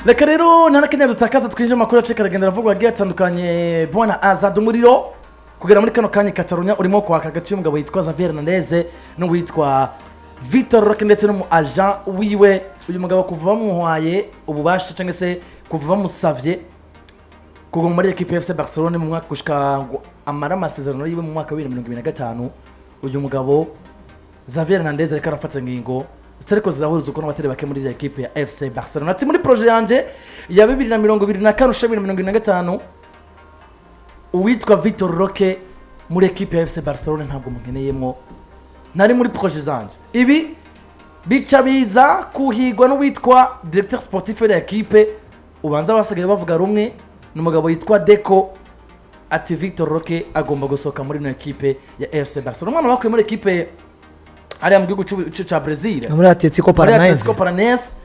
Reka rero nta nakanya dutakaza, twinjire mu makuru acika aragenda aravugwa agiye atandukanye. Bwana Azad, umuriro kugera muri kano kanya Katarunya urimo kwaka hagati y'umugabo witwa Xavier Hernandez n'uwitwa Vitor Roque ndetse n'umu agent wiwe. Uyu mugabo kuva bamuhaye ububasha cyangwa se kuva bamusavye kuguma muri ekipe ya FC Barcelone mu mwaka gushika ngo amara amasezerano yiwe mu mwaka wa 2025, uyu mugabo Xavier Hernandez ariko arafata ingingo zitariko zirahuza uko n'abatari bake muri ekipe ya FC Barcelona. Ati: "Muri projet yanje ya 2024 ushira 2025, uwitwa Vitor Roque muri ekipe ya FC Barcelona ntabwo munkeneyemo, ntari muri projet zanje." Ibi bica biza kuhigwa n'uwitwa directeur sportif de l'équipe, ubanza basigaye bavuga rumwe, ni umugabo yitwa Deco. Ati: "Victor Roque agomba gusohoka muri ino ekipe ya FC Barcelona." Umwana bakuye muri ekipe hariya mu gihugu ca Brazil, muri Atletico muri Paranaense. Atletico Paranaense,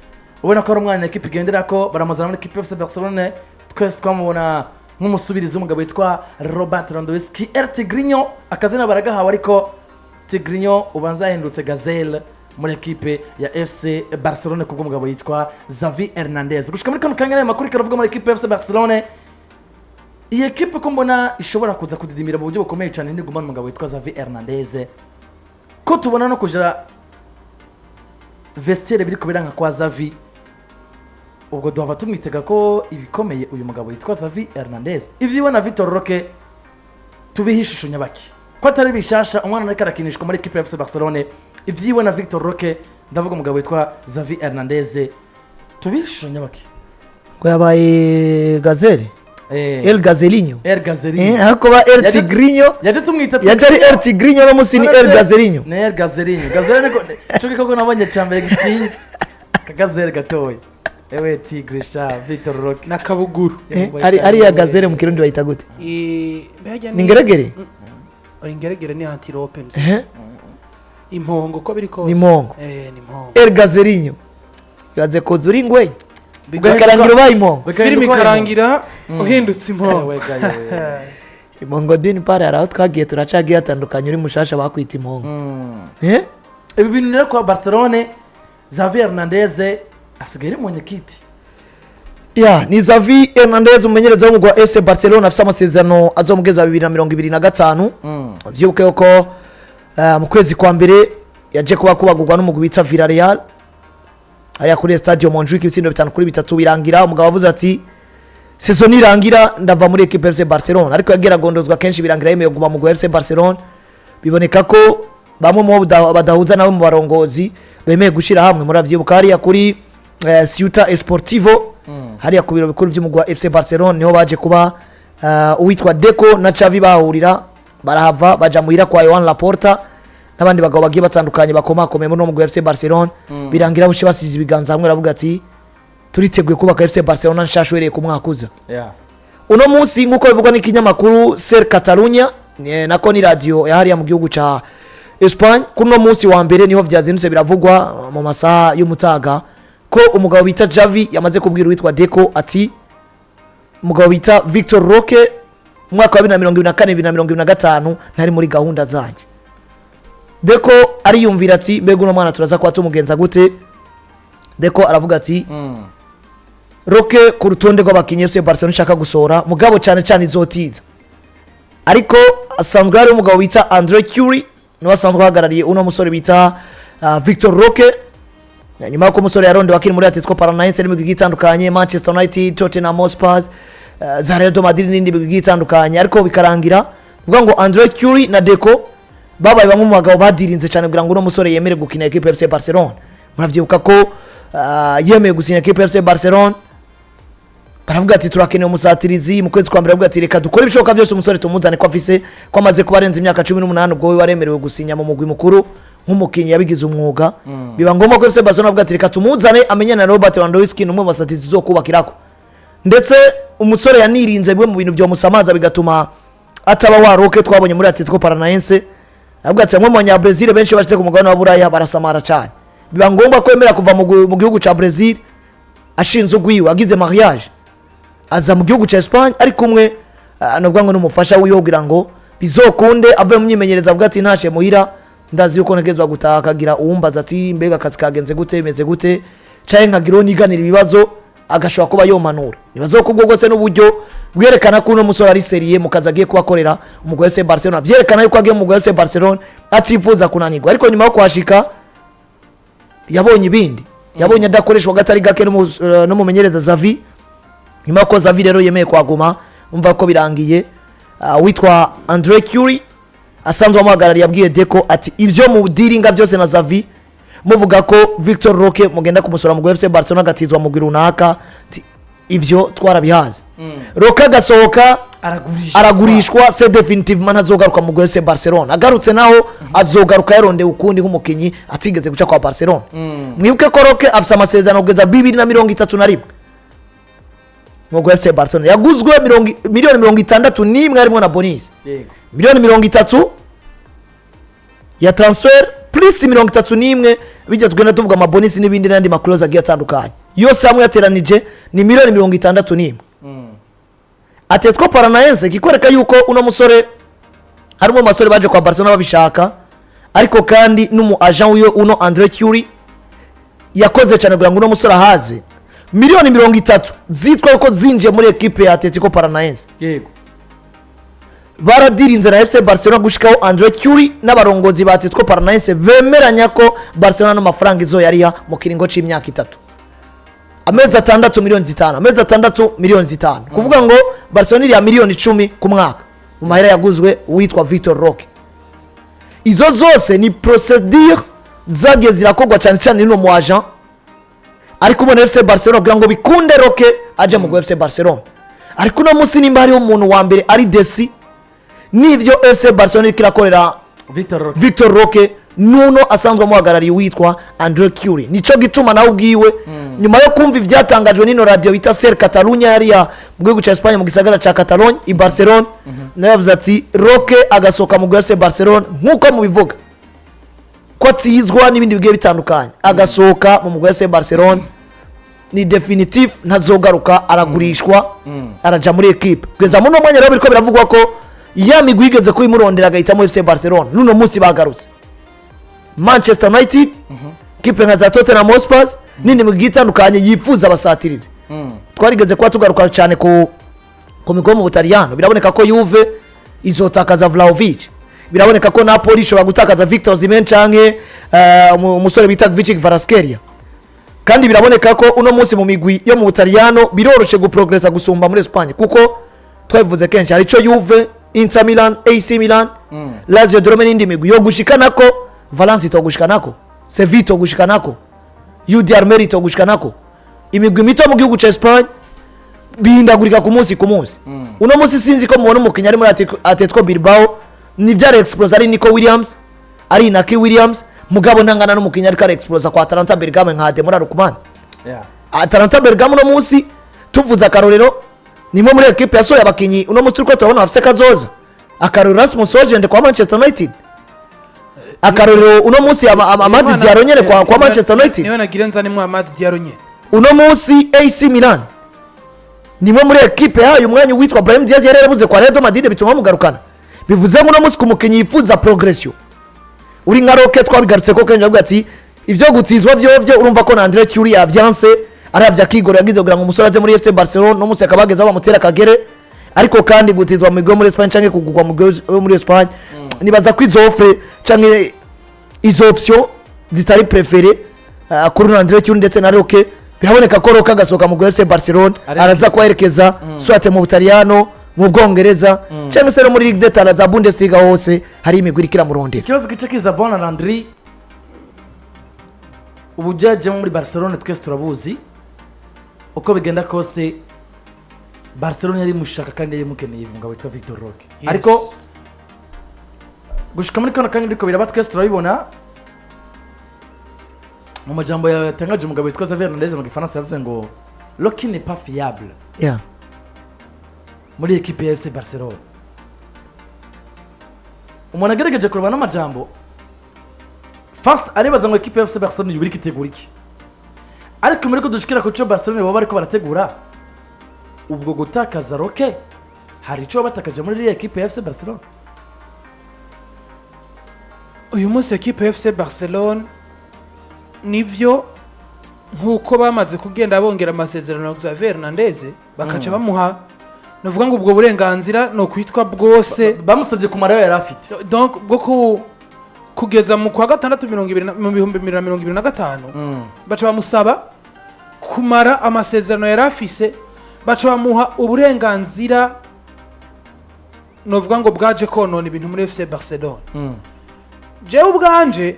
ubona ko ari umwana ekipe igendera ko baramuzana muri ekipe ya FC Barcelone. Twese twamubona nk'umusubirizi w'umugabo witwa Robert Lewandowski, El Tigrinho, akazina baragahawe, ariko Tigrinho ubanza yahindutse Gazelle muri ekipe ya FC Barcelone kubw'umugabo yitwa Xavi Hernandez. Gushika muri kano kanya, aya makuru karavuga muri ekipe ya FC Barcelone, iyi ekipe ko mbona ishobora kuza kudidimira mu buryo bukomeye cyane nigumana umugabo witwa Xavi Hernandez, ko tubona no kujira vestiaire biri kubera nka kwa Xavi, ubwo duhava tumwitega ko ibikomeye. Uyu mugabo witwa Xavi Hernandez, ibyiwe na Vitor Roque tubihe ishusho nyabaki, ko atari bishasha? Umwana ariko arakinishwa muri ekipe ya FC Barcelone, ibyiwe na Victor Roque, ndavuga umugabo witwa Xavi Hernandez, tubihe ishusho nyabaki? Ngo yabaye Gazelle. El Gazelinho. El Gazelinho. Aho kuba El Tigrinho. Yaje tumwita Yaje ari El Tigrinho, no musi ni El Gazelinho. Ni El Gazelinho. Gazelle niko cyo gikoko nabonye cya mbere gitinya kagazelle gatoya. Ewe Tigre sha, Victor Roque. Na kabuguru. Ari ariya gazelle mu Kirundi bayita gute? Mbega? Ni ingeregere? Oh, ingeregere ni antilope mzee. Impongo ko biri kose. Ni impongo. Eh, ni impongo. El Gazelinho, ibaze koza uri ingwe bikarangira ubaye impongo. Filime ikarangira uhindutse impongo. Ewe gaye we. Impongo dini pare, hari aho twagiye turacagiye hatandukanye, uri mushasha bakwita impongo. Ibi bintu rero kwa Barcelone, Xavi Hernandez asigaye ari mwenyekiti. Ya, ni Xavi Hernandez, umumenyereza w'umugwi wa FC Barcelona, afite amasezerano azomugeza 2025. Vyibuke ko mu kwezi kwa mbere yaje kuba kubagurwa n'umugwi wita Villarreal hariya kuri Estadio Montjuic, ibitsindo 5-3, birangira umugabo avuze ati: "Saison irangira ndava muri equipe FC Barcelona." Ariko yagiye aragondozwa kenshi, birangira yemeye kuguma mu mugwi wa FC Barcelona. Biboneka ko bamwe mu bo badahuza nawe mu barongozi bemeye gushyira hamwe. Muravyibuka hariya kuri Ciutat Esportivo, hariya ku biro bikuru by'umugwi wa FC Barcelona, niho baje kuba uwitwa Deco na Xavi bahurira, barahava baja muhira kwa Joan Laporta n'abandi bagabo bagiye batandukanye bakomakomeye muri uno mugwi wa FC Barcelona. Birangira bushe basize ibiganza hamwe, baravuga ati: "Turiteguye kubaka FC Barcelona nshasha uhereye ku mwaka uza." Uno munsi, nk'uko bivugwa n'ikinyamakuru Ser Catalunya, nako ni radio yahariya mu gihugu ca Espagne, kuri uno munsi wa mbere niho vyazindutse biravugwa mu masaha y'umutaga ko umugabo bita Xavi yamaze kubwira uwitwa Deco ati: "Umugabo bita Victor Roque mu mwaka wa 2024, 2025 ntari muri gahunda zanjye." Deco ariyumvira ati: "Mbega uno mwana turaza kuba tumugenza gute?" Deco aravuga ati: "Roque ku rutonde rw'abakinnyi FC Barcelona ishaka gusohora, mugabo cyane cyane izotiza, ariko asanzwe hari umugabo bita Andre Cury, niwe asanzwe ahagarariye uno musore bita Victor Roque." Nyuma y'uko umusore yarondewe akiri muri Atletico Paranaense n'imigwi igiye itandukanye, Manchester United, Tottenham Hotspur, za Real Madrid n'indi migwi igiye itandukanye, ariko bikarangira uvuga ngo Andre Cury na Deco babaye bamwe mu bagabo badirinze cyane kugira ngo uno musore yemere gukina equipe ya FC Barcelona. Muravyibuka ko yemeye gusinya equipe ya FC Barcelona, baravuga ati: "Turakeneye umusatirizi." Mu kwezi kwa mbere baravuga ati: "Reka dukore ibishoboka byose umusore tumuzane, ko afise ko amaze kuba arenze imyaka 18, ubwo we waremerewe gusinya mu mugwi mukuru nk'umukinnyi yabigize umwuga." Biba ngombwa ko FC Barcelona avuga ati: "Reka tumuzane amenyane na Robert Lewandowski, ni umwe mu basatirizi zokubakirako." Ndetse umusore yanirinze bimwe mu bintu byomusamaza bigatuma ataba wa Roque twabonye muri Atletico Paranaense. Avuga ati: "Bamwe mu banyabrazil benshi bashyize ku mugabane wa Buraya barasamara cyane." Biba ngombwa ko yemera kuva mu gihugu cya Brazil, ashinze ugwiwe, agize mariage, aza mu gihugu cya Espagne ari kumwe navuga ngo n'umufasha wiwe, kugira ngo bizokunde ave mu myimenyerezo avuga ati: "Ntashe muhira, ndazi yuko ntegerezwa gutaha, akagira uwumbaza ati: 'Mbega akazi kagenze gute, bimeze gute?' Canke nkagira uwo niganira ibibazo." Agashobora kuba yomanura. Nibaza ko ubwo bwose n'uburyo bwerekana ko uno musore ari sérieux mu kazi agiye kubakorera umugwi wa FC Barcelona, vyerekana yuko agiye mu mugwi wa FC Barcelona atifuza kunanirwa. Ariko nyuma yo kuhashika yabonye ibindi, yabonye adakoreshwa gatari gake n'umumenyereza Xavi. Nyuma yuko Xavi rero yemeye kuhaguma, umva ko birangiye. Witwa Andre Cury asanzwe amuhagarariye yabwiye Deco ati: "Ibyo mu diringa byose na Xavi muvuga ko Victor Roque mugenda kumusora mu FC Barcelona agatizwa mu runaka, ati, ivyo twarabihaze." Roque agasohoka, aragurishwa. Aragurishwa, c'est définitivement, ntazogaruka mu FC Barcelona. Agarutse naho azogaruka yarondeye ukundi nk'umukinyi atigeze guca kwa Barcelona. Mwibuke ko Roque afise amasezerano kugeza 2031 mu FC Barcelona. Yaguzwe miliyoni 61 harimo na bonus. Miliyoni 30 ya transfer plus 31, bijya tugenda tuvuga ama bonus n'ibindi n'andi ma clauses agiye atandukanye, yose hamwe yateranije ni miliyoni 61. Atletico Paranaense kikwereka yuko uno musore harimo mu basore baje kwa Barcelona babishaka, ariko kandi n'umu agent wiwe uno Andre Cury yakoze cyane kugira ngo uno musore ahaze. Miliyoni 30 zitwa yuko zinjiye muri ekipe ya Atletico Paranaense. Baradirinze na FC Barcelona gushikaho Andre Cury n'abarongozi ba Atletico Paranaense bemeranya ko Barcelona n'amafaranga izo yariha mu kiringo c'imyaka 3, amezi 6 miliyoni 5, amezi 6 miliyoni 5, kuvuga ngo Barcelona iriya miliyoni 10 ku mwaka mu mahera yaguzwe uwitwa Victor Roque. Izo zose ni procédure zagiye zirakorwa cyane cyane n'uno mu agent ariko ubona FC Barcelona kugira ngo bikunde Roque aje mu FC Barcelona. Ariko uno munsi nimba hariho umuntu wa mbere ari déçu n'ivyo FC Barcelona iriko irakorera Victor Roque, Victor Roque, nuno asanzwe amuhagarariye witwa Andre Cury. Nico gituma nawe ubwiwe nyuma yo kumva ivyatangajwe n'ino radio bita Ser Catalunya yariya mu gihugu ca Espagne, mu gisagara ca Catalogne i Barcelona, nawe yavuze ati: "Roque agasohoka mu FC Barcelona nk'uko mubivuga ko atizwa n'ibindi bigiye bitandukanye, agasohoka mu mugwi wa FC Barcelona ni définitif, ntazogaruka, aragurishwa, araja muri ekipe." Kugeza muri uno mwanya rero biriko biravugwa ko ya migwi yigeze kuyimurondera agahitamo FC Barcelona, n'uno munsi bagarutse: Manchester United, kipe nka za Tottenham Hotspur n'indi migwi itandukanye yifuza abasatirizi. Twarigeze kuba tugaruka cyane ku migwi yo mu Butaliyano. Biraboneka ko Juve izotakaza Vlahovic, biraboneka ko Napoli ishobora gutakaza Victor Osimhen canke umusore bita Kvicha Kvaratskhelia. Kandi biraboneka ko uno munsi mu migwi yo mu Butaliyano biroroshe guprogresa gusumba muri Espagne, kuko twabivuze kenshi, hari ico Juve, Inter Milan, AC Milan, Lazio de Rome n'indi migwi yo gushikanako, Valence itogushikanako, Sevilla itogushikanako, UD Almeria itogushikanako. Imigwi mito mu gihugu ca Espagne bihindagurika ku munsi ku munsi. Uno munsi sinzi ko mubona umukinnyi ari muri Atletico Bilbao nibyo ari explose, ari Nico Williams, ari Inaki Williams, mugabo ntangana n'umukinnyi ariko ari explose kwa Atalanta Bergamo nka Ademola Lookman. Atalanta Bergamo uno munsi tuvuze akarorero, nimwe muri ekipe yasohoye abakinnyi uno munsi turiko turabona bafise kazoza. Akarorero Rasmus Hojlund kwa Manchester United, akarorero uno munsi Amad Diallo nyene kwa Manchester United. Niwe nagira nzanimwo Amad Diallo nyene. Uno munsi AC Milan nimwe muri ekipe yayo umwanya witwa Brahim Diaz yari yarabuze kwa Real Madrid bituma bamugarukana. Bivuze ngo uno munsi ku mukinnyi yifuza progression uri nka Roque, twabigarutse ko kenshi avuga ati ivyo gutizwa vyovyo, urumva ko na Andre Cury yavyanse, aravye akigoro yagize kugira ngo umusore aze muri FC Barcelona, no munsi akaba ageze aho bamutera akagere. Ariko kandi gutizwa mu migwi yo muri Espagne canke kugurwa mu migwi yo muri Espagne, nibaza ko izo offre canke izo option zitari préférées kuri Andre Cury ndetse na Roque. Biraboneka ko Roque agasohoka mu FC Barcelona Arerekeza. araza kuherekeza soit mu Butaliyano, mu Bwongereza cyangwa se no muri Ligue des za Bundesliga, hose hari imigwi iriko iramurondera. Ikibazo gice kiza, bona Landry, uburyo yajyamo muri Barcelone twese turabuzi. Uko bigenda kose Barcelone yari imushaka kandi yari imukeneye, umugabo witwa Victor Roque. Ariko gushika muri kano kanya biriko biraba, twese turabibona. Mu majambo yatangaje umugabo witwa Xavier Hernandez mu Gifaransa, yavuze ngo "Roque n'est pas fiable muri ekipe ya FC Barcelone." Umuntu agerageje kureba n'amajambo first aribaza ngo ekipe ya FC Barcelone yubira itegura iki? Ariko muri ko dushikira ku cyo Barcelone baba bariko barategura, ubwo gutakaza Roque hari icyo batakaje muri iriya ekipe ya FC Barcelone? Uyu munsi ekipe ya FC Barcelone nivyo Nk'uko bamaze kugenda bongera amasezerano ya Xavier Hernandez, bakaca bamuha, navuga ngo ubwo burenganzira ni ukwitwa bwose. Bamusabye kumara yari afite. Donc bwo kugeza mu kwa gatandatu mu 2025, baca bamusaba kumara amasezerano yari afise, baca bamuha uburenganzira, novuga ngo bwaje konona ibintu muri FC Barcelona. Jewe ubwanje,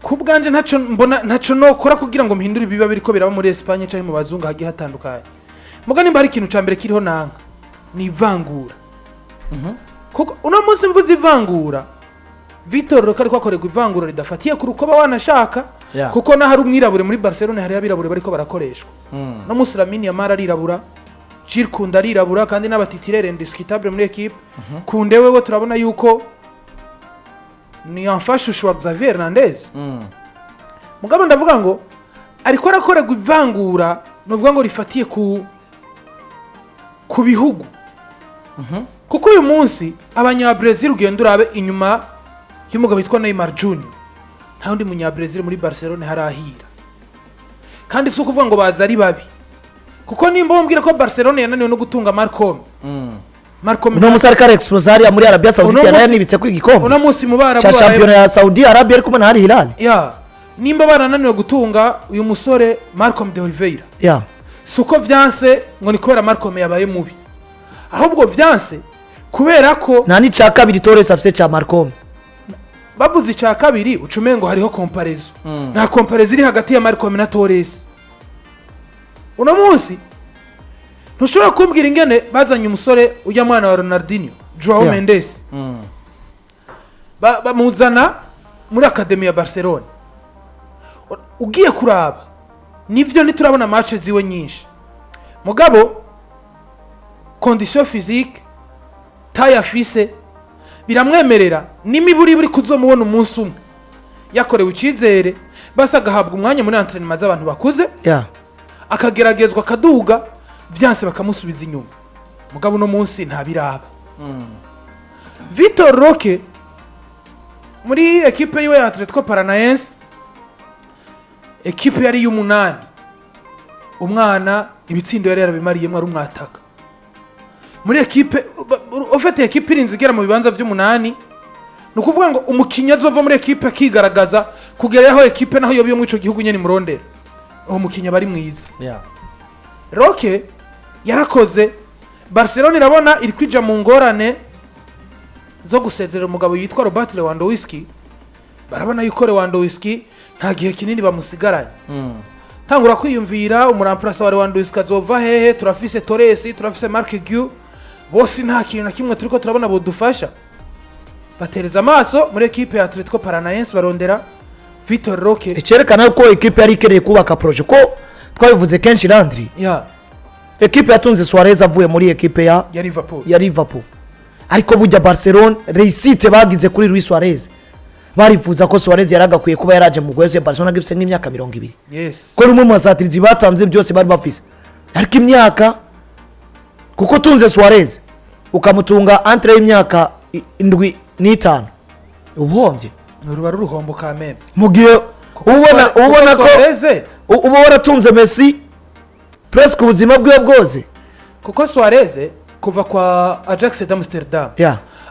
ku bwanje, ntaco mbona, ntaco nokora kugira ngo mpindure ibiba biriko biraba muri Espagne canke mu bazungu hagiye hatandukanye. Muga nimba hari ikintu ca mbere kiriho nanka, ni ivangura, kuko uno munsi mvuze ivangura, Vitor Roque ariko akorerwa ivangura ridafatiye ku rukoba wanashaka, kuko naho ari umwirabure, muri Barcelona hariho abirabure bariko barakoreshwa. No munsi Lamine Yamal arirabura, Jules Koundé arirabura, kandi n'aba titulaire indiscutable muri équipe. Koundé wewe turabona yuko ni enfant wa Xavier Hernandez. Mugabo ndavuga ngo ariko arakorerwa ivangura, nuvuga ngo rifatiye ku bihugu, kuko uyu munsi abanyabrezil, ugenda urabe inyuma y'umugabo witwa Neymar Junior, nta wundi munyabrezil muri Barcelona harahira. Kandi si ukuvuga ngo baza ari babi, kuko nimba wambwira ko Barcelona yananiwe no gutunga Malcom, Malcom Uno musi ariko arexplosa hariya muri Arabia Saudite, Uno yaraye munsi- yanibitse ko igikombe uno munsi mu barabu cya shampiyona ya Saudi Arabia ari kumwe na Al Hilal. Ya, nimba barananiwe gutunga uyu musore Malcom de Oliveira, si uko vyanse ngo ni kubera Malcom yabaye mubi, ahubwo vyanse kubera ko Nta n'ica kabiri Torres afise ca Malcom. Bavuze icya kabiri uca ngo hariho comparaison. Nta comparaison iri hagati ya Malcom na Torres. Uno munsi ntushobora kumbwira ingene bazanye umusore ujya mwana wa Ronaldinho, Joao Mendes, bamuzana muri academy ya Barcelona. Ugiye kuraba, nivyo ntiturabona match ziwe nyinshi, mugabo condition physique, taille afise biramwemerera n'imiburi buri kuzomubona umunsi umwe yakorewe icyizere, basi agahabwa umwanya muri entraînement z'abantu bakuze, akageragezwa akaduga, vyanse bakamusubiza inyuma. Mugabo uno munsi ntabiraba. Vitor Roque muri ekipe yiwe ya Atletico Paranaense, ekipe yari y'umunani, umwana ibitsindo yari yarabimariyemo, ari umwataka muri ekipe ufite ekipe irinze igera mu bibanza vy'umunani. Ni ukuvuga ngo umukinnyi azova muri ekipe akigaragaza kugera aho ekipe naho yoba iyo muri ico gihugu nyene imurondera, uwo mukinnyi aba ari mwiza. Roque yarakoze, Barcelona irabona iri kwija mu ngorane zo gusezerera umugabo yitwa Robert Lewandowski. Barabona yuko Lewandowski nta gihe kinini bamusigaranye. Tangura kwiyumvira umu remplaçant wa Lewandowski azova hehe? Turafise Torres, turafise Marc Guiu, bose nta kintu na kimwe turiko turabona bodufasha. Batereza amaso muri ekipe ya Atletico Paranaense, barondera Vitor Roque. Icyerekana ko ekipe yari ikeneye kubaka projet, ko twabivuze kenshi, Landry, ekipe yatunze Suarez avuye muri ekipe ya ya Liverpool, ya Liverpool. Ariko burya Barcelona, réussite bagize kuri Luis Suarez, barifuza ko Suarez yaragakwiye kuba yaraje mu gwese Barcelona agifise nk'imyaka 20, ko ni umwe mu basatirizi batanze byose bari bafise. Ariko imyaka, kuko utunze Suarez ukamutunga entre y'imyaka 7 n'5, ubuhombye. Ni uruba ruruhombo ka meme. Mu gihe ubona ubona ko Suarez uba waratunze Messi presque ubuzima bwiwe bwose. Kuko Suarez kuva kwa Ajax d'Amsterdam,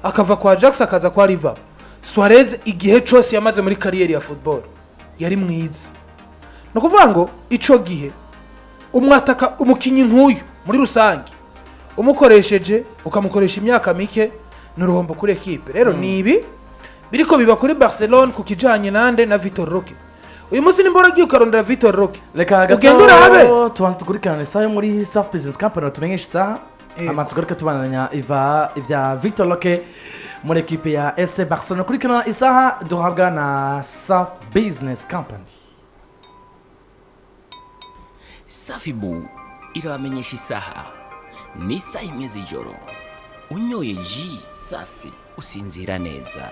akava kwa Ajax akaza kwa Liverpool, Suarez igihe cyose yamaze muri carrière ya football yari mwiza. Ni ukuvuga ngo ico gihe umwataka, umukinnyi nk'uyu muri rusange, umukoresheje ukamukoresha imyaka mike, ni uruhombo kuri ekipe. Rero ni ibi biriko biba kuri Barcelone ku kijanye nande? Na Vitor Roque. Uyu munsi nimba uragiye ukarondera Vitor Roque, Reka ugenda urabe. gato tubanza dukurikirane isaha yo muri Safi Business Company, tumenyeshe isaha. Hama tugaruke tubandanya iva ibya Victor Roque muri ekipe ya FC Barcelona. Kurikirana isaha duhabwa na Safi Business Company. Safibu irabamenyesha isaha, ni isaha 1 z'ijoro. Unyoye ji safi usinzira neza.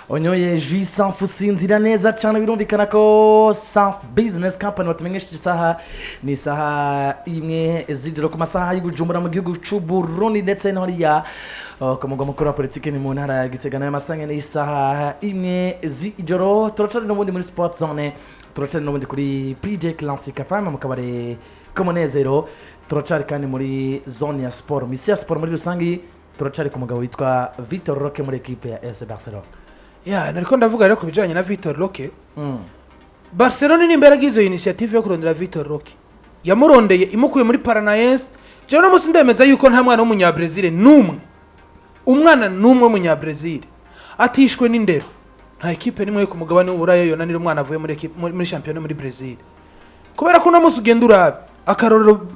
Unyoye jus Sanfu usinzira neza cyane. Birumvikana ko Sanfu Business Company batumenyesheje isaha, ni isaha 1 z'ijoro ku masaha y'Ubujumbura mu gihugu cy'u Burundi, ndetse no hariya ku mugwa mukuru wa politiki ni mu ntara ya Gitega. Nayo masaha ni isaha 1 z'ijoro. Turacari n'ubundi muri Sport Zone, turacari n'ubundi kuri PJ Classic FM mu kabari k'umunezero. Turacari kandi muri zone ya sport, misi ya sport muri rusange. Turacari ku mugabo witwa Vitor Roque muri ekipe ya FC Barcelona. Ya, nariko ndavuga rero ku bijanye na Vitor Roque. Barcelona nimba yaragize iyo initiative yo kurondera Vitor Roque, yamurondeye imukuye muri Paranaense. Jewe no munsi ndemeza yuko nta mwana w'umunyabrazil n'umwe, umwana n'umwe w'umunyabrazil atishwe n'indero, nta ekipe nimwe yo ku mugabane w'Uburaya yonanira umwana avuye muri ekipe muri shampiyona muri Brazil, kubera ko uno munsi ugenda urabe akarorero,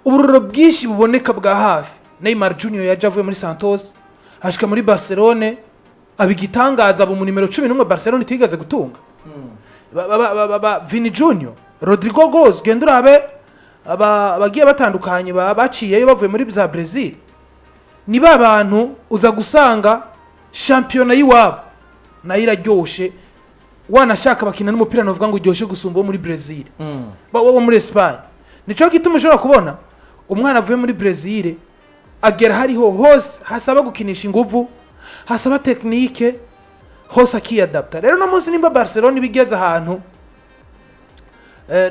uburorero bwinshi buboneka bwa hafi: Neymar Junior yaje avuye muri Santos, ashika muri Barcelone aba igitangaza, aba mu nimero 11 Barcelone itigeze gutunga. Ba Vini Junior, Rodrygo Goes, genda urabe abagiye batandukanye baciyeyo bavuye muri za Brazil, ni ba bantu uza gusanga shampiyona y'iwabo nayo iraryoshe, wanashaka bakina n'umupira novuga ngo uryoshe gusumba uwo muri Brazil, wo muri Espagne. Nico gituma ushobora kubona umwana avuye muri Brazil agera hariho hose hasaba gukinisha inguvu, hasaba technique, hose akiyadapta. Rero no munsi nimba Barcelona ibigeze ahantu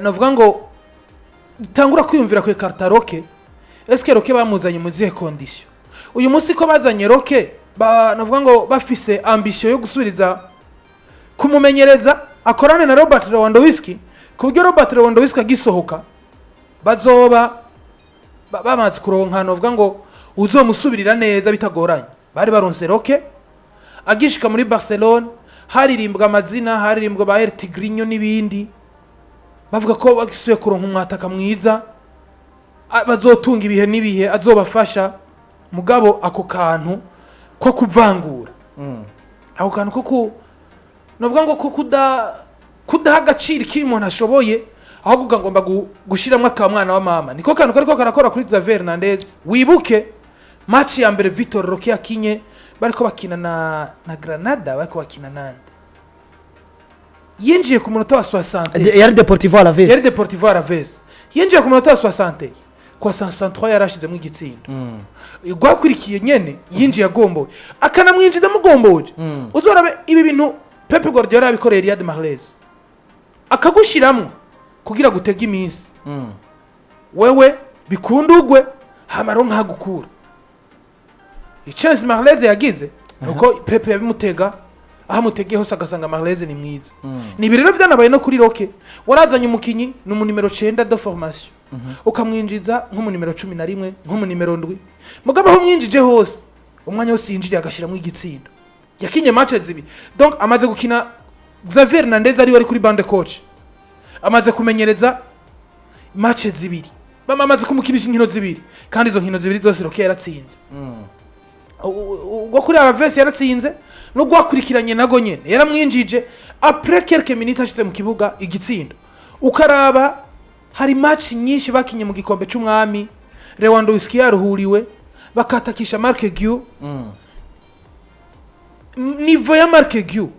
navuga ngo itangura kwiyumvira ku écarter Roque, eske Roque bamuzanye mu zihe conditions? Uyu munsi ko bazanye Roque navuga ngo bafise ambition yo gusubiriza kumumenyereza akorane na Robert Lewandowski, ku buryo Robert Lewandowski agisohoka bazoba bamaze kuronka novuga ngo uzomusubirira neza bitagoranye. Bari baronse Roque agishika muri Barcelona, haririmbwa amazina, haririmbwa ba El Tigrinho n'ibindi, bavuga ko bagisuye kuronka umwataka mwiza bazotunga ibihe n'ibihe, azobafasha. Mugabo ako kantu ko kuvangura, ako kantu ko ku novuga ngo ko kudaha agaciro icyo umuntu ashoboye, ahubwo ukagomba gushiramwo aka mwana wa mama, niko kantu kariko karakora kuri Xavier Hernandez. Wibuke match ya mbere Vitor Roque yakinye, bariko bakina na Granada, bariko bakina nande, yinjiye ku munota wa 60. Yari Deportivo Alaves. Yari Deportivo Alaves. Yinjiye ku munota wa 60, kwa 63 yarashizemo igitsindo. Rwakurikiye nyene yinjiye agombowe, akanamwinjiza mugomboje. Uzorabe ibi bintu Pep Guardiola yabikoreye Riyad Mahrez, akagushiramwo kugira gutega iminsi wewe bikundugwe, hamaro nkagukura. Chance Mahrez yagize nuko Pep yabimutega, aho amutegeye hose agasanga Mahrez ni mwiza. Ni ibi rero vyanabaye no kuri Roque. Warazanye umukinyi ni umu nimero 9 de formation, ukamwinjiza nko mu nimero 11, nko mu nimero 7. Mugabo aho umwinjije hose, umwanya wose yinjiriye agashiramwo igitsindo. Yakinye match zibiri, donc amaze gukina Xavier Hernandez ari wari kuri banc de touche, amaze kumenyereza match zibiri, bama amaze kumukinisha inkino zibiri, kandi izo nkino zibiri zose Roque yaratsinze. Ubwo kuri Alaves yaratsinze, n'ugwakurikiranye nago nyene yaramwinjije, après quelques minutes ashize mu kibuga igitsindo. Ukaraba hari match nyinshi bakinye mu gikombe c'umwami, Lewandowski yaruhuriwe, bakatakisha Marc Guiu. Niveau ya Marc Guiu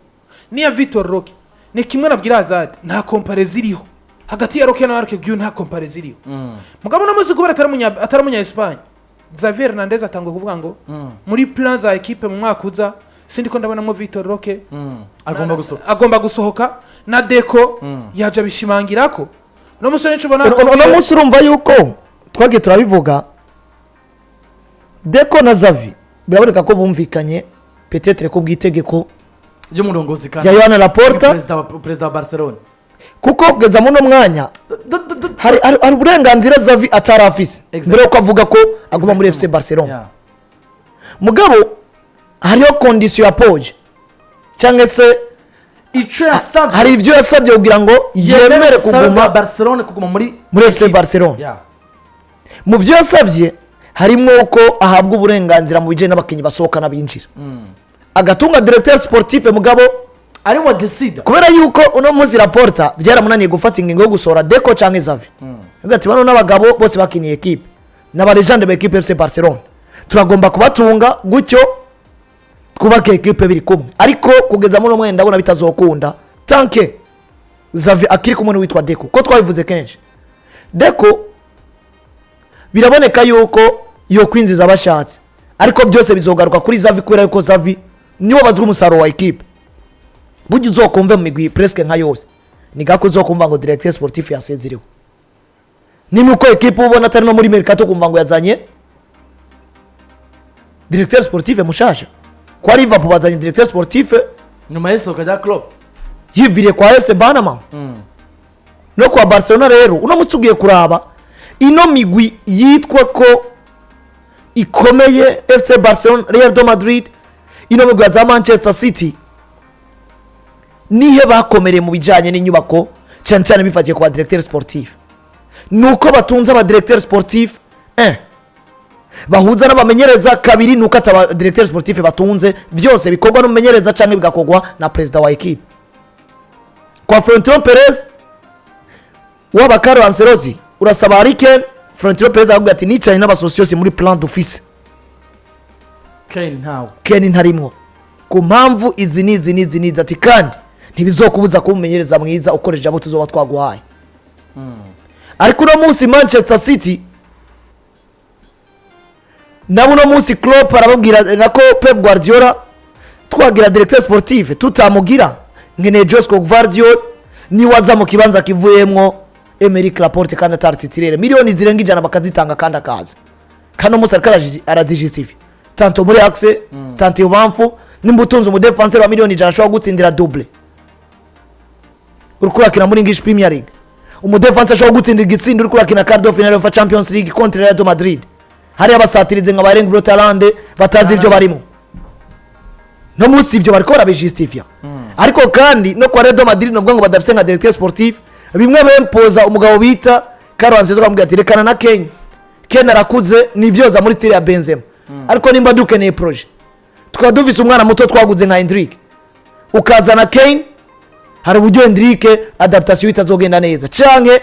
n'iya Vitor Roque ni kimwe nabwira Azad, nta comparaison iriho hagati ya Roque na Marc Guiu, nta comparaison iriho. Mugabo no munsi kubera atari umunya Espagne, Xavier Hernandez atangwa kuvuga ngo muri plan za équipe mu mwaka uza sindiko ndabonamo Vitor Roque. Agomba gusohoka. Agomba gusohoka, na Deco yaje abishimangira ko no musore nico ubona. Uno munsi urumva yuko twagiye turabivuga, Deco na Xavi biraboneka ko bumvikanye, peut-être ko bw'itegeko ry'umurongozi kandi rya Joan Laporta. Perezida wa Barcelona. Kuko kugeza muri uno mwanya hari uburenganzira Xavi atari afise mbere yuko avuga ko aguma muri FC Barcelona. Mugabo hariho condition ya poje cyangwa se Ico yasabye. Hari ibyo yasabye kugira ngo yemere ubusabe bwa kuguma Barcelona, kuguma muri muri FC Barcelona. Mu byo yasabye harimo ko ahabwa uburenganzira mu bijyanye n'abakinnyi basohoka n'abinjira, agatunga directeur sportif, mugabo ari wa decide. Kubera yuko uno munsi Laporta byaramunaniye gufata ingingo yo gusohora Deco cyangwa Xavi. Avuga ati bano n'abagabo bose bakiniye ekipe n'aba légendes ba ekipe FC Barcelona, turagomba kubatunga gutyo. Twubake ekipe biri kumwe, ariko kugeza muri uno mwenda ndabona bitazokunda tant que Xavi akiri kumwe n'uwitwa Deco. Ko twabivuze kenshi, Deco biraboneka yuko yokwinjiza abashatse, ariko byose bizogaruka kuri Xavi, kubera yuko Xavi niwe bazwi umusaruro wa ekipe. Burya uzokumve mu migwi presque nka yose, ni gako uzokumva ngo directeur sportif yasezerewe, ni nuko ekipe ubona atari no muri mercato, kumva ngo yazanye directeur sportif mushasha. Kwa Liverpool bazanye directeur sportif nyuma y'isohoka rya Klopp. Yiviriye kwa FC Bournemouth no kwa Barcelona. Rero uno munsi tugiye kuraba ino migwi yitwa ko ikomeye, FC Barcelona, Real de Madrid, ino migwi ya za Manchester City, nihe bakomereye mu bijyanye n'inyubako, cyane cyane bifatiye ku ba directeur sportif? Nuko batunze aba directeur sportif 1 bahuza n'abamenyereza, kabiri nuko ataba directeur sportif batunze, byose bikorwa n'umumenyereza cyangwa bigakorwa na perezida wa ekipe. Kwa Florentino Perez, waba Carlo Ancelotti urasaba Harry Kane, Florentino Perez aravuga ati: "Nicaranye n'aba socios muri plan dufise, Kane ntawe." Kane ntarimwo ku mpamvu izi n'izi n'izi n'izi. Ati: "Kandi ntibizokubuza kuba umumenyereza mwiza ukoresheje abo tuzoba twaguhaye." Ariko uno munsi Manchester City nabo, uno munsi Klopp arababwira, nako Pep Guardiola: "Twagira directeur sportif, tutamugira, nkeneye Josko Gvardiol, niwe aza mu kibanza kivuyemwo Aymeric Laporte kandi atari titulaire." Miliyoni zirenga 100 bakazitanga kandi akaza, kandi umunsi ariko arazijustifia tantôt muri axe, tantôt ibubamfu. Nimba utunze umudefanseri wa miliyoni 100 ashobora gutsindira double, uriko urakina muri English Premier League, umudefansi ashobora gutsindira igitsindo, uriko urakina quart de finale of Champions League contre Real de Madrid, hariya basatirize nka ba Erling Braut Haaland batazi ibyo barimo, no munsi ibyo bariko barabijustifia. Ariko kandi no kwa Real Madrid, nubwo ngo badafise nka directeur sportif, bimwe bempoza umugabo bita Carlo Ancelotti, akamubwira ati: "Rekana na Kane, Kane arakuze, nivyoza muri style ya Benzema, ariko nimba dukeneye projet, tukaba dufise umwana muto twaguze nka Endrick, ukazana Kane, hari uburyo Endrick adaptation itazogenda neza, canke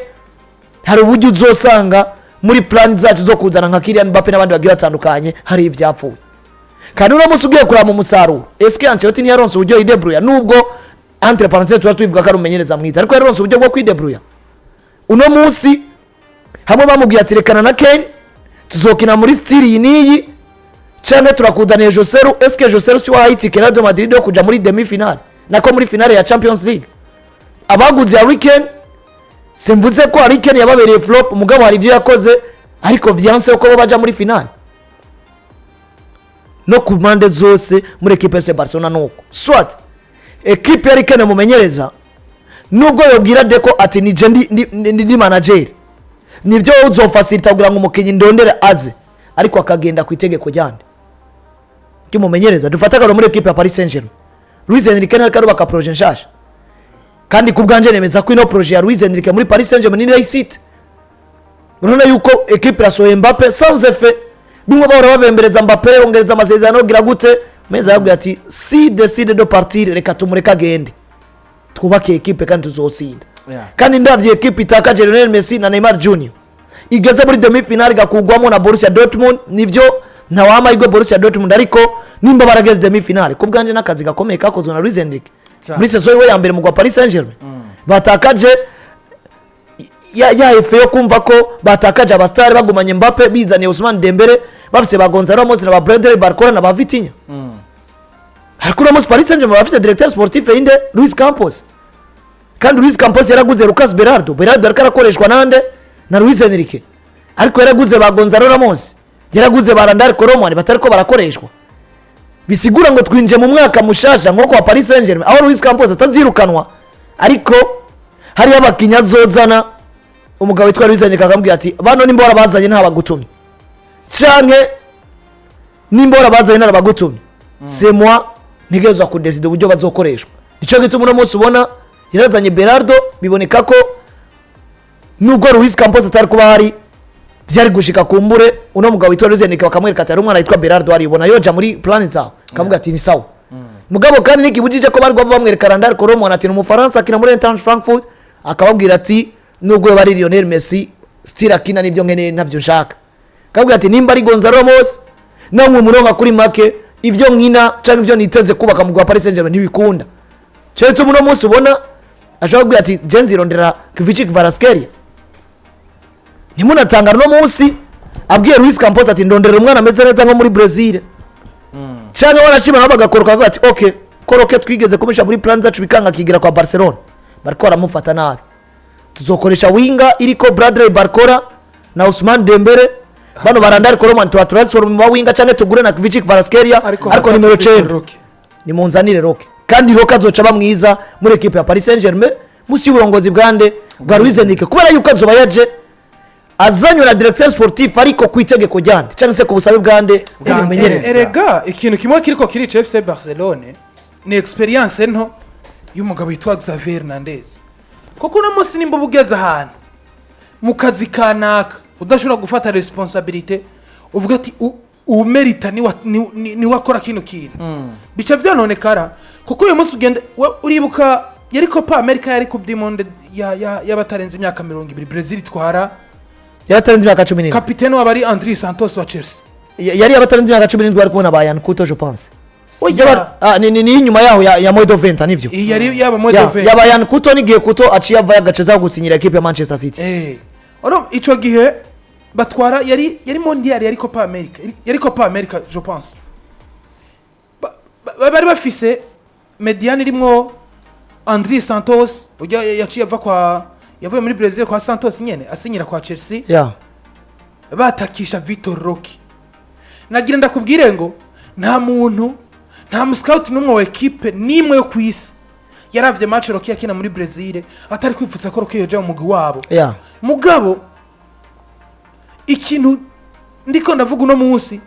hari uburyo uzosanga muri plan zacu zo kuzana nka Kylian Mbappe n'abandi bagiye batandukanye hari ivyapfuye." Kandi uno munsi ugiye kuraba mu musaruro, eske Ancelotti ntiyaronse uburyo yidebruya? Nubwo entre parenthèses tuba tubivuga ko ari umumenyereza mwiza, ariko yaronse uburyo bwo kwidebruya. Uno munsi hamwe bamubwiye ati: "Rekana na Kane, tuzokina muri style iyi n'iyi, canke turakuzaniye Joselu." Eske Joselu si wahaye itike Real de Madrid yo kuja muri demi finale, nako muri finale ya Champions League? Abaguze Harry Kane, simvuze ko Harry Kane yababereye flop, mugabo hari ibyo yakoze ariko vyanse ko bo baja muri finale. No ku mpande zose muri ekipe FC Barcelona, nuko soit ekipe yari ikeneye umumenyereza, nubwo yobwira Deco ati: "Nije ndi manager, nibyo wowe uzofasilita kugira ngo umukinnyi ndondere aze," ariko akagenda ku itegeko ryande? Ry'umumenyereza. Dufate akarorero muri ekipe ya Paris Saint Germain, Luis Enrique ariko arubaka projet nshasha, kandi ku bwanje nemeza ko ino projet ya Luis Enrique muri Paris Saint Germain ni réussite. Urabona yuko ekipe irasohoye Mbappe sans effet, bimwe bahora babembereza Mbappe, ongereza amasezerano, gira gute, meza yabwiye ati: "S'il décide de partir, reka tumureke agende, twubake ekipe kandi tuzotsinda." Kandi ndavye ekipe itakaje Lionel Messi na Neymar Junior, igeze muri demi finale igakugwamo na Borussia Dortmund, nivyo ntawamahirwe Borussia Dortmund, ariko nimba barageze demi finale, ku bwanje n'akazi gakomeye kakozwe na Luis Enrique muri saison yiwe ya mbere mu gwa Paris Saint-Germain. Batakaje ya effet yo kumva ko batakaje abastari, bagumanye Mbappe, bizaniye Ousmane Dembele, bafise ba Gonzalo Ramos na ba Bradley Barcola na ba Vitinha. Ariko uno munsi Paris Saint-Germain bafise directeur sportif inde? Luis Campos. Kandi Luis Campos yaraguze Lucas Beraldo. Beraldo ariko arakoreshwa nande? Na Luis Enrique. Ariko yaraguze ba Gonzalo Ramos, yaraguze ba Randal Kolo Muani batariko barakoreshwa. Bisigura ngo twinjiye mu mwaka mushasha nko kwa Paris Saint-Germain, aho Luis Campos atazirukanwa, ariko hariyo abakinnyi azozana, umugabo witwa Luis Enrique akamubwira ati: "Bano nimba warabazanye ntabagutumye, canke nimba warabazanye narabagutumye, c'est moi ntegerezwa kudesida uburyo bazokoreshwa." Nico gituma uno munsi ubona yarazanye Beraldo, biboneka ko nubwo Luis Campos atari kuba hari byari gushika kumbure uno mugabo witwa Luis Enrique bakamwereka ati: "Hari umwana witwa Beraldo, aribona yoja muri plan zawe?" Akavuga ati: "Ni sawa." Mugabo kandi nikibujije ko bari guhava bamwereka Randal Kolo Muani, ati: "Ni umufaransa akina muri Eintracht Frankfurt." Akababwira ati: "Nubwo yoba ari Lionel Messi, style akina nibyo nkeneye, ntavyo nshaka." Akabwira ati: "Nimba ari Gonzalo Ramos, namwe muronka kuri make." Ivyo nkina canke ivyo niteze kubaka mu wa Paris Saint-Germain ntibikunda, keretse uno munsi ubona ashobora kubwira ati: "Je nzirondera Kvicha Kvaratskhelia." Ntimunatangara uno munsi abwiye Luis Campos ati: "Ndonderera umwana ameze neza nko muri Brazil." Cyangwa wanashima nabo bagakoroka, bakavuga ati: "Ok, koroke twigeze kumusha muri plan zacu bikanga, akigira kwa Barcelona, bariko baramufata nabi. Tuzokoresha winger iriko Bradley Barcola na Ousmane Dembele, bano barandari Kolo Muani tuba transform mu winger, canke tugure na Kvicha Kvaratskhelia, ariko nimero 9 Roque. Nimunzanire Roque." Kandi Roque azoca aba mwiza muri ekipe ya Paris Saint-Germain musi y'uburongozi bwande? Bwa Luis Enrique, kubera yuko azoba yaje azanywe na directeur sportif, ariko ku itegeko ryande cyangwa se ku busabe bwande? Bwa Bw'umumenyereza. Erega ikintu kimwe kiriko kirica FC Barcelone ni expérience nto y'umugabo witwa Xavier Hernandez, kuko uno munsi nimba uba ugeze ahantu mu kazi kanaka udashobora gufata responsabilité, uvuga ati umerita niwe akora kino kintu, bica vyononekara. Kuko uyu munsi ugenda uribuka yari Copa America, yari Coupe du Monde y'abatarenze imyaka 20, Brazil itwara. Yatarenze imyaka 17. Kapitene wabo ari Andri Santos wa Chelsea. Yari abatarenze imyaka 17, bari kubona ba Yan Couto, je pense. Oya. Ni inyuma yaho ya moins de 20, nivyo. Iyi yari yaba moins de 20. Yaba Yan Couto n'igihe Couto aciye avayo agaca gusinyira ekipe ya Manchester City. Oro ico gihe batwara yari mondial, yari Copa America, yari Copa America, je pense. Bari bafise médiane irimwo Andri Santos ujya yaciye ava kwa, yavuye muri Brazil kwa Santos nyene, asinyira kwa Chelsea. Batakisha Vitor Roque. Nagira ndakubwire ngo nta muntu, nta muscout n'umwe wa ekipe n'imwe yo ku isi yaravye match Roque yakina muri Brazil atari kwipfutsa ko Roque yoja mu mugwi wabo. Mugabo ikintu ndiko ndavuga uno munsi,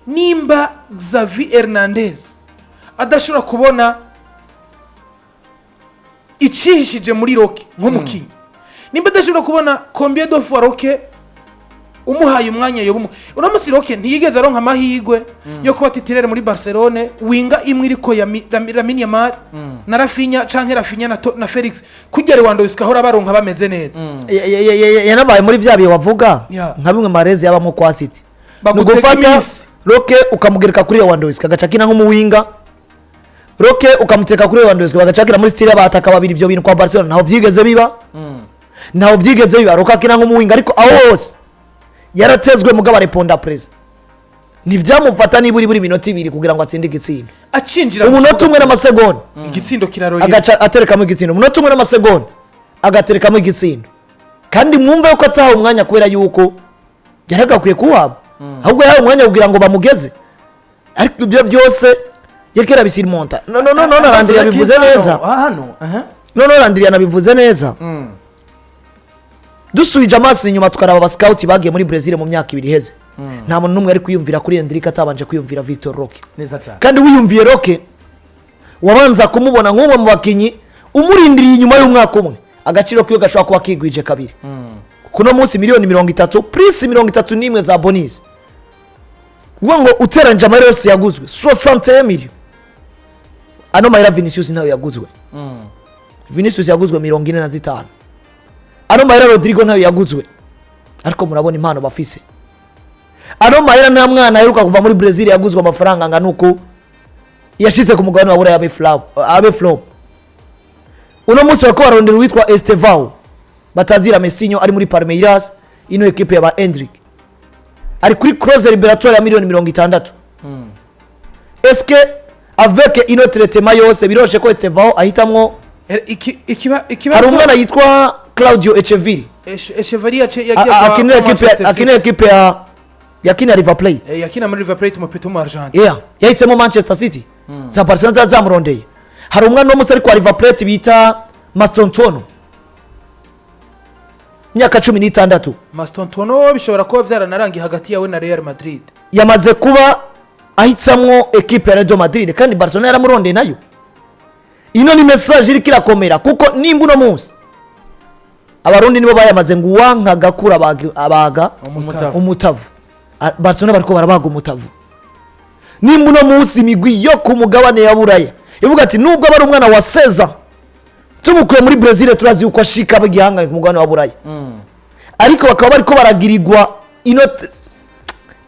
nimba Xavi Hernandez adashobora kubona icihishije muri Roque nk'umukinnyi, nimba adashobora kubona combien de fois Roque umuhaye umwanya yoba uno munsi, Roque ntiyigeze aronka amahirwe yo kuba titulaire muri Barcelone, winger imwe iriko ya Lamine Yamal na Raphinha, canke Raphinha na Felix, kurya Lewandowski ahora baronka bameze neza. Yanabaye muri vya bihe wavuga nka bimwe Mahrez yabamo kwa City, ni Bagutega ugufata iminsi. Roque ukamugereka kuri Lewandowski agaca akina nk'umuwinger, Roque ukamuteka kuri Lewandowski bagaca akina muri style y'abataka babiri. Ivyo bintu kwa Barcelona ntaho vyigeze biba, ntaho vyigeze biba. Roque akina nk'umuwinger, ariko aho hose yaratezwe, mugabo areponda présent, ntivyamufata niburi buri minota 2 kugira ngo atsinde igitsindo. Acinjira mu Umunota kibuga, umwe n'amasegonda igitsindo kiraroye. Agaca aterekamo igitsindo, umunota umwe n'amasegonda agaterekamo igitsindo. Kandi mwumve yuko atahawe umwanya kubera yuko yaragakwiye kuwaba, ahubwo yahawe umwanya kugira ngo bamugeze, ariko ibyo byose yariko arabisirimonta. No, no, no, no, Landry yabivuze neza. Hano aha. No, Landry yanabivuze neza. Dusubije amaso inyuma tukaraba abascout bagiye muri Brazil mu myaka 2 iheze, nta muntu n'umwe ari kwiyumvira kuri Endrick atabanje kwiyumvira Vitor Roque. Neza cyane. Kandi wiyumviye Roque, wabanza kumubona nk'umwe mu bakinnyi umurindiriye inyuma y'umwaka umwe, agaciro kiwe gashobora kuba kigwije kabiri. Kuno munsi miliyoni 30 plus 31 za bonus, ubwo ngo uteranyije amahera yose yaguzwe 61 miliyo. Ano mahera Vinicius nayo yaguzwe. Vinicius yaguzwe 45. Ano mahera Rodrigo nayo yaguzwe, ariko murabona impano bafise. Ano mahera nta mwana aheruka kuva muri Brazil yaguzwe amafaranga angana uku yashize ku mugabane wa Buraya abe flop, abe flop. Uno munsi bariko bararondera uwitwa Estevao batazira Messinho, ari muri Palmeiras, ino ekipe ya ba Endrick, ari kuri clause libératoire ya miliyoni 60. Est-ce que avec ino traitement yose biroshe ko Estevao ahitamwo? Ikiba ikibazo Hari umwana yitwa Claudio Echeverri. Echeverri yagiye akinira kwa ekipe Manchester akinira City. ekipe ya yakinira River Plate. Yakina muri River Plate, umupeta w'umu Argentine. Yeah, yahisemo Manchester City, za Barcelona zari zamurondeye. Hari umwana w'umusore kwa River Plate bita Mastantuono, imyaka 16. Mastantuono bishobora kuba byaranarangiye hagati yawe na Real Madrid. Yamaze kuba ahitamwo ekipe ya Real Madrid, kandi Barcelona yaramurondeye nayo. Ino ni message iriko irakomera, kuko nimba uno munsi Abarundi nibo bayamaze ngo uwanka gakura abaga Umutavu. Umutavu. Barcelona bariko barabaga umutavu. Nimba uno munsi imigwi yo ku mugabane ya Buraya ivuga ati: "Nubwo aba ari umwana wa seza, tumukuye muri Brazil turazi yuko ashika aba igihangange ku mugabane wa Buraya," ariko bakaba bariko baragirirwa ino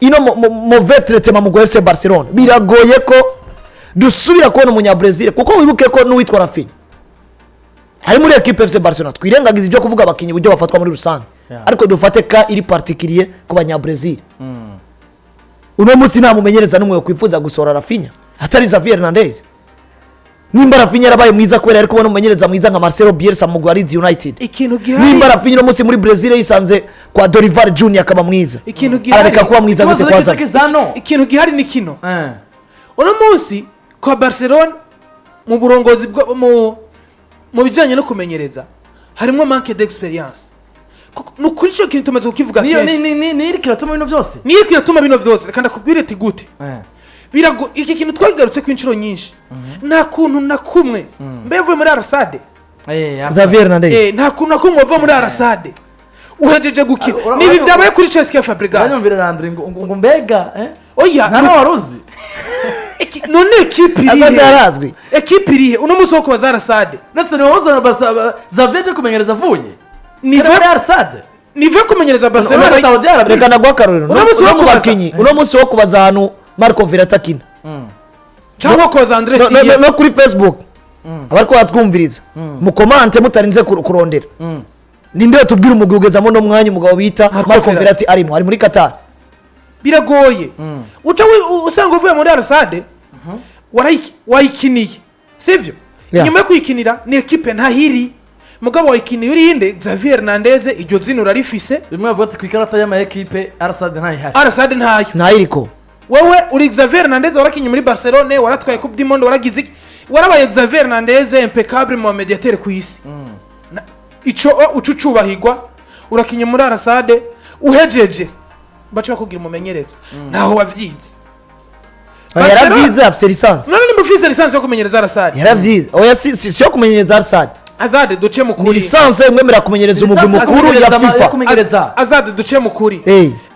Ino mauvais traitement mu FC Barcelona, biragoye ko dusubira kubona umunyabrazil, kuko wibuke ko n'uwitwa Raphinha hari muri ekipe FC Barcelona. Twirengagiza ibyo kuvuga abakinnyi uburyo bafatwa muri rusange, ariko dufate ka iri particulier ku banyabrazil. Uno munsi nta mumenyereza n'umwe wakwifuza gusohora Raphinha atari Xavi Hernandez. Nimba Raphinha yarabaye mwiza kubera yari kubona umumenyereza mwiza nka Marcelo Bielsa mu gwa Leeds United, Ikintu gihari, nimba Raphinha uno munsi muri Brazil yisanze kwa Dorival Junior akaba mwiza, Ikintu gihari, arareka kuba mwiza gute Ikibazo kwa ni Xavi? Zano. Ikintu gihari ni kino: uno munsi kwa Barcelona, mu burongozi mu bijyanye no kumenyereza, harimo manque d'expérience. Ni ukuri, icyo kintu tumaze kukivuga Niyo kenshi. ni iri kiratuma bino byose. Niyo kiratuma bino byose. Reka ndakubwire ati gute. Birago iki kintu twakigarutse ku inshuro nyinshi. Nta kuntu na kumwe mbe yavuye muri Al Sadd. Xavi Hernandez. Nta kuntu na kumwe wava muri Al Sadd uhejeje gukina. Nibi byabaye kuri Cesc Fabregas. Uranyumvira, Landry, ngo mbega, eh? Oya. Nta nawe wari uzi. None ekipe Akoze irihe? yarazwi. Ekipe irihe uno munsi wo kubaza Al Sadd? Ndetse niwe uzana basa Xavi aje kumenyereza avuye Nive muri Al Sadd. Nive kumenyereza Barcelona. Muri Saudi Arabia. Reka naguha akarorero. Uno munsi wo Uno mu kubaza. bakinyi, uno munsi wo kubaza ahantu Marco Verratti akina Cyangwa kubaza Andres Iniesta. No kuri Facebook, abariko baratwumviriza, mukomante mutarinze kurondera. Ninde tubwira umugwi ugezamo no mwanya umugabo bita Marco Marco Verratti. Verratti arimo, ari muri Qatar? Biragoye. Uca usanga uvuye muri Al Sadd, wayikiniye, sivyo? Inyuma yo kuyikinira, ni ekipe ntahiri, mugabo wayikiniye urinde Xavier Hernandez, iryo zina urarifise. Bimwe bavuga ati ku ikarata y'ama ekipe Al Sadd ntayihari. Al Sadd ntayo. Ntayiriko. Wewe uri Xavier Hernandez, warakinye muri Barcelone, waratwaye Coupe du Monde, waragize iki, warabaye Xavier Hernandez impeccable mu mediateur ku isi. Ico uca ucubahirwa. Urakinye muri Al Sadd, uhejeje baca bakubwira umumenyereza, ntaho wavyize. Yaravyize, afise licence. None nimba ufise licence yo kumenyereza Al Sadd, Yaravyize. Oya, si yo kumenyereza Al Sadd. Azade, duce mu Ni kuri. licence imwemerera kumenyereza umugwi Licence mukuru ya kumenyereza FIFA. yo kumenyereza. Azade, duce mu kuri.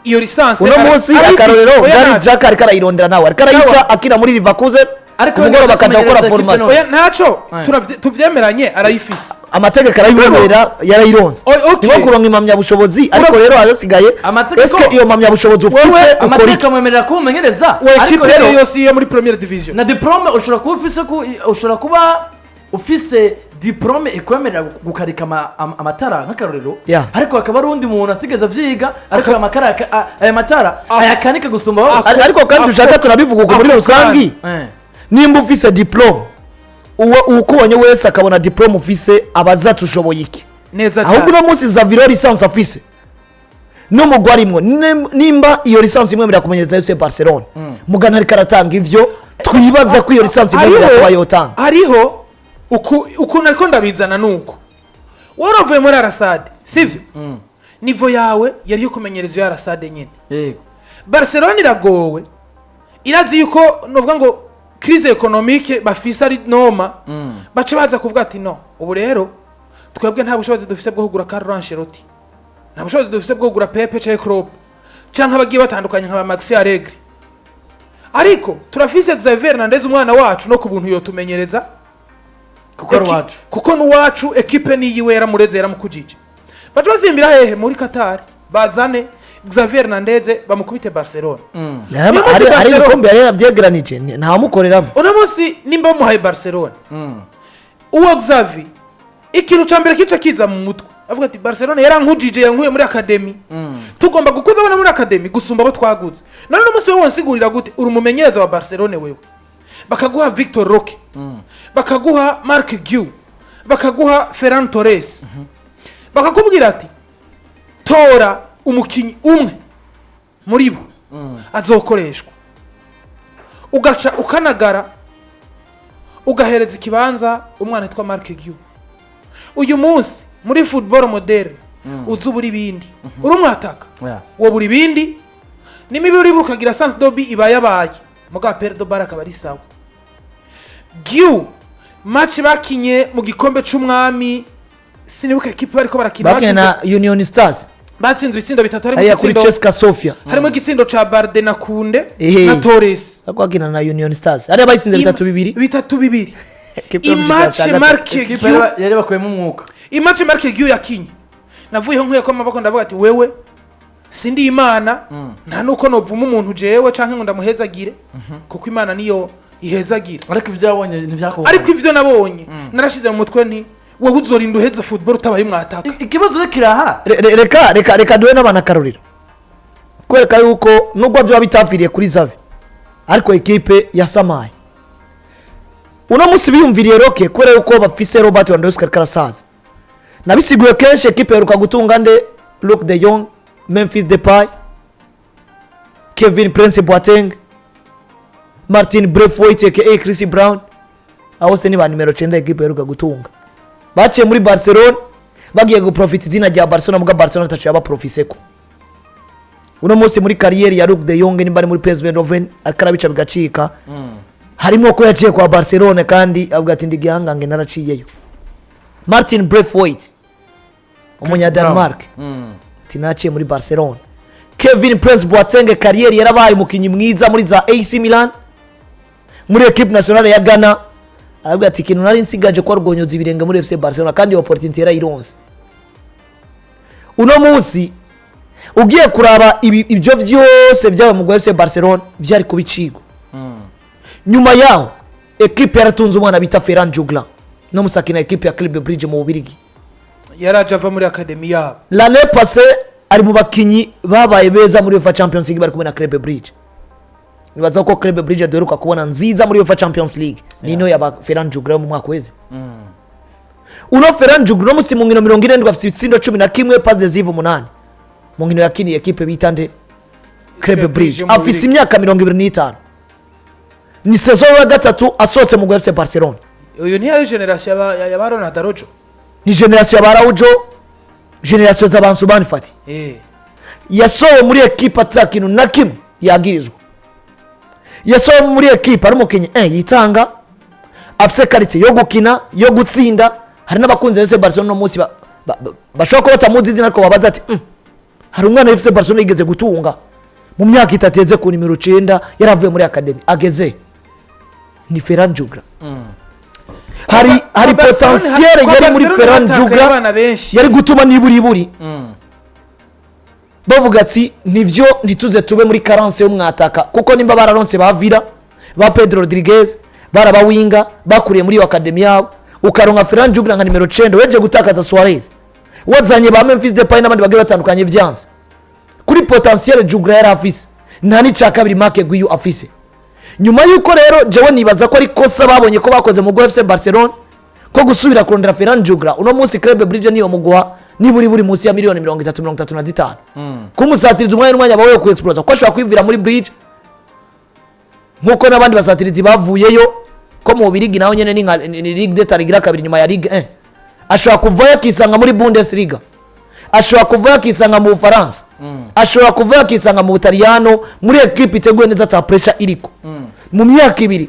Iyo licence Uno munsi arayifise. akarorero, Oya, Gary ntaco. Jack ariko arayirondera, nawe ariko arayica. Sawa. Akina muri Leverkusen, Ariko ku mugoroba akaja gukora kumenyereza ekipe. formation. Oya, ntaco. Tuvyemeranye, arayifise. Amategeko arayimwemerera, yarayironze. Okay. Niwo kuronka impamyabushobozi, ariko rero hasigaye Amategeko- eske iyo mpamyabushobozi ufise Wewe, ukora Amategeko iki? amwemerera kuba umumenyereza, We ariko ekipe rero rero yose iyo muri première division. Na diplôme ushobora kuba ufise, ushobora kuba ufise diplôme ikwemerera gukarika amatara nk'akarorero, ariko hakaba hari undi muntu atigeze avyiga, ariko aya matara ayakanika gusumba wowe. Ariko kandi dushaka turabivuga uko muri Ako rusangi. Nimba ufise diplôme, uwo ukubonye wese akabona diplôme ufise, abaza tushoboye iki? Neza Ahubwo cyane. uno munsi Xavi licence afise n'umugwi arimwo, nimba iyo licence imwemerera kumenyereza FC Barcelona, mugana ariko aratanga ivyo twibaza ko iyo licence imwemerera kuba yotanga. Hariho ukuntu ariko ndabizana, nuko wowe uravuye muri Al Sadd, sivyo? Niveau yawe yari yo kumenyereza iyo Al Sadd nyine. Yego. Barcelona iragowe, irazi yuko nuvuga ngo crise économique bafise ari noma. Baca baza kuvuga ati: "No ubu rero twebwe nta bushobozi dufise bwo kugura Carlo Ancelotti, nta bushobozi dufise bwo kugura Pep canke Klopp canke abagiye batandukanye nka ba Maxi Allegri, ariko turafise Xavier Hernandez, umwana wacu, no ku buntu yotumenyereza." Kuko ari uwacu. Kuko n'uwacu, ekipe niyiwe, yaramureze, yaramukujije. Baca bazimbira hehe? Muri Qatar, bazane Xavier Hernandez bamukubite Barcelona. Uyu munsi Hari Barcelona- ibikombe yari yarabyegeranije, ntamukoreramo. Uno munsi nimba bamuhaye Barcelona, uwo Xavi, ikintu cya mbere kica kiza mu mutwe, avuga ati: "Barcelona yarankujije, yankuye muri académie, tugomba gukuza abana muri académie gusumba abo twaguze." None uno munsi wowe wansigurira gute uri umumenyereza wa Barcelona, wewe bakaguha Victor Roque, bakaguha Marc Guiu, bakaguha Ferran Torres, bakakubwira ati: "Tora umukinyi umwe muri bo azokoreshwa," ugaca ukanagara ugahereza ikibanza umwana witwa Marc Guiu? Uyu munsi muri football moderne uzi ubura ibindi, uri umwataka, wobura ibindi n'imibi uri ukagira sens de but ibayabaye, mugabo perte de balle akaba ari sawa. Guiu, match bakinye mu gikombe c'umwami, sinibuka ekipe bariko barakina, Bakinye na Union Stars. Batsinzwe ibitsindo bitatu, harimo Hariya kuri igitsindo CSKA Sofia. Harimo igitsindo ca Balde na Kounde na Torres. Ariko bakina na Union Stars, hariya bayitsinze 3-2. 3-2. Ekipe yo mu kigero I match cya gatatu. Marc Ekipe Guiu yari bakuyemo umwuka. I match Marc Guiu yakinye, navuyeho nkuye ko amaboko, ndavuga ati: "Wewe Sindi Imana, nta nuko novuma umuntu jewe canke ngo ndamuhezagire, kuko Imana niyo ihezagira. Ariko ibyo wabonye ntibyakubonye. Ariko ivyo nabonye narashize mu mutwe nti wowe uzorinda uheza football utabaye umwataka. Ikibazo rero kiraha. Reka duhe n'abantu akarorero kwereka yuko nubwo byaba bitapfiriye kuri Xavi, ariko ekipe yasamaye uno munsi biyumviriye Roque kubera yuko bafise Robert Lewandowski ariko arasaza. Nabisiguye kenshi, ekipe iheruka gutunga nde? Luke de Jong, Memphis Depay, Kevin Prince Boateng, Martin Braithwaite aka Chris Brown, aho se ni ba nimero 9 ekipe iheruka gutunga. Baciye muri Barcelona bagiye guprofita izina rya Barcelona, muga Barcelona ataciye abaprofiseko. Uno munsi muri carrière ya Luke de Jong, nimba ari muri PSV Eindhoven ariko arabica bigacika, harimo ko yaciye kwa Barcelona kandi avuga ati ndi gihangange naraciyeyo. Martin Braithwaite, umunya Denmark, ati naciye muri Barcelona. Kevin Prince Boateng, carrière yarabaye umukinnyi mwiza muri za AC Milan, muri équipe nationale ya Ghana, aravuga ati ikintu nari nsigaje ko rwonyoza ibirenge muri FC Barcelona, kandi iyo opportunity yarayironse. Uno munsi ugiye kuraba ibyo byose byaba mu FC Barcelona byari kubicigwa. Nyuma yaho ekipe yaratunze umwana bita Ferran Jutgla, no musakina ekipe ya Club Brugge mu Bubirigi. Yaraje ava muri academy yabo. L'année passée ari mu bakinyi babaye beza muri UEFA Champions League bari kumwe na Club Brugge. Nibaza ko Club Brugge duheruka kubona nziza muri UEFA Champions League nino yaba Ferran Jutgla yo mu mwaka weze. Uno Ferran Jutgla uno musi mu nkino 47 afise ibitsindo 11, passes décisives 8 mu nkino yakiniye ekipe bita nde? Club Club Brugge. Brugge mu Afise Bubirigi. imyaka 25, ni saison ya gatatu asohotse mu FC Barcelona. Uyu ntiyari génération ya ba Ronald Araujo? Ni génération ya ba Araujo, génération z'aba Ansu Fati. Yasohowe muri ekipe ata kintu na kimwe yagirizwa. Yasohowe muri ekipe ari umukinnyi yitanga, afise qualité yo gukina, yo gutsinda. Hari n'abakunzi ba FC Barcelona uno munsi bashobora kuba batamuzi izina, ariko babaza ati hari umwana wa FC Barcelona yigeze gutunga mu myaka 3 yeze ku nimero 9, yaravuye muri academy, ageze ni Ferran Jutgla. Hari potentiel yari muri Ferran Jutgla abana benshi yari gutuma niburiburi bavuga ati nivyo, ntituze tube muri carence y'umwataka, kuko nimba bararonse ba Villa, ba Pedro Rodriguez, barabawinga bakuriye muri iyo academy yabo, ukaronka Ferran Jutgla nka nimero 9, weje gutakaza Suarez, wazanye ba Memphis Depay n'abandi bagiye batandukanye vyanse. Kuri potentiel Jutgla yari afise, nta n'icya kabiri Marc Guiu afise. Nyuma y'uko rero jewe nibaza ko ari kosa babonye ko bakoze mu FC Barcelona ko gusubira kurondera Ferran Jutgla. Uno munsi Club Brugge niyo muguha niburi buri munsi ya miliyoni 30, 35, kumusatiriza umwanya n'umwanya bawe ku exploser, ko ashobora kwivira muri Brugge nkuko n'abandi basatirizi bavuyeyo, ko mu Bubirigi naho nyene ni nka ni Ligue des igira kabiri nyuma ya Ligue 1. Ashobora kuvayo akisanga muri Bundesliga, ashobora kuvayo akisanga mu Bufaransa, ashobora kuvayo akisanga mu Butaliyano muri ekipe iteguye neza, ata pressure iriko. Mu myaka 2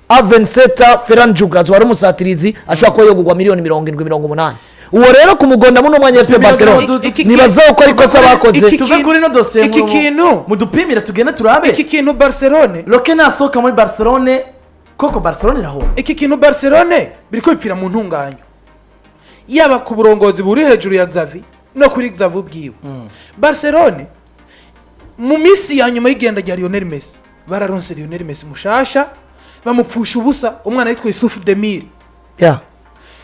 a 27, Ferran Jutgla azoba ari umusatirizi ashobora kuba yogurwa miliyoni 70, 80. Uwo rero kumugonda muno mwanya FC Barcelona, nibaza ko ari ikosa bakoze. Tuve kuri ino dosiye. Iki kintu mudupimire tugende turabe. Iki kintu Barcelone Roque nasohoka muri Barcelone koko, Barcelone irahomba. Iki kintu Barcelone biriko bipfira mu ntunganyo, yaba ku burongozi buri hejuru ya Xavi no kuri Xavi ubwiwe. Barcelone mu minsi ya nyuma y'igenda rya Lionel Messi bararonse Lionel Messi mushasha, bamupfusha ubusa umwana yitwa Yusuf Demir.